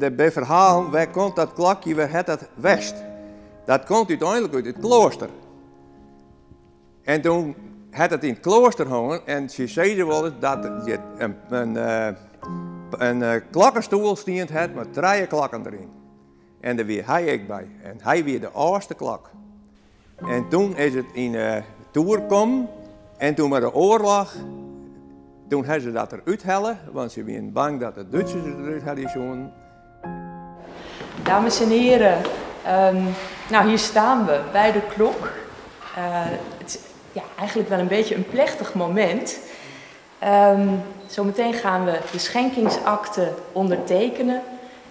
Der binne ferhalen, wêr komt dat klokje, wêr hat dat west? Dat komt úteinlik út it kloaster. En toen hat it yn it kloaster hongen en se sizze wolris dat der in klokkestoel stien hat mei trije klokken deryn. En dêr wie hy ek by. En hy wie de âldste klok. En toen is it yn de toer kommen en toen mei de oarloch, toen ha se dat der úthelle, want se wienen bang dat de Dútsers it derút helje soenen. Dames en heren, nou hier staan we bij de klok. Het is, ja, eigenlijk wel een beetje een plechtig moment. Zometeen gaan we de schenkingsakte ondertekenen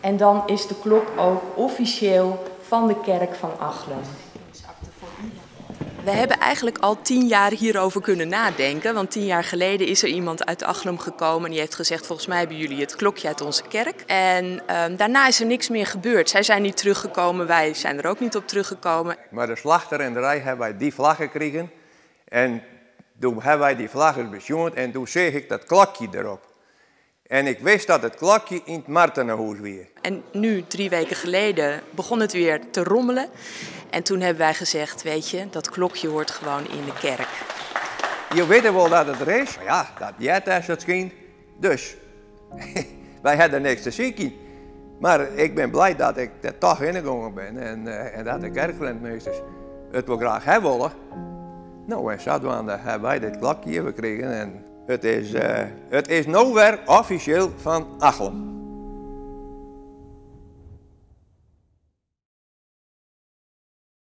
en dan is de klok ook officieel van de kerk van Achlum. We hebben eigenlijk al 10 jaar hierover kunnen nadenken. Want 10 jaar geleden is er iemand uit Achlum gekomen en die heeft gezegd: "Volgens mij hebben jullie het klokje uit onze kerk." En daarna is er niks meer gebeurd. Zij zijn niet teruggekomen, wij zijn er ook niet op teruggekomen. Mei de slachterij hawwe wy dy flagge krigen. En doe hawwe wy dy flagge besjoen en doe seach ik dat klokje derop. En ik wist dat it klokje yn it Martenahûs wie. En nu, 3 weken geleden, begon het weer te rommelen. En toen hebben wij gezegd: "Weet je, dat klokje hoort gewoon in de kerk." Je witte wol dat it der is. Mar ja, dat heart dêr sa't skynt. Dus wy hawwe der niks te sykjen. Mar ik bin bliid dat ik der dochs hinne gongen bin en dat de kerkrintmeasters it wol graach hawwe wolle. No, en sadwaande hawwe wy dit klokje hjir krigen en it is no wer offisjeel fan Achlum.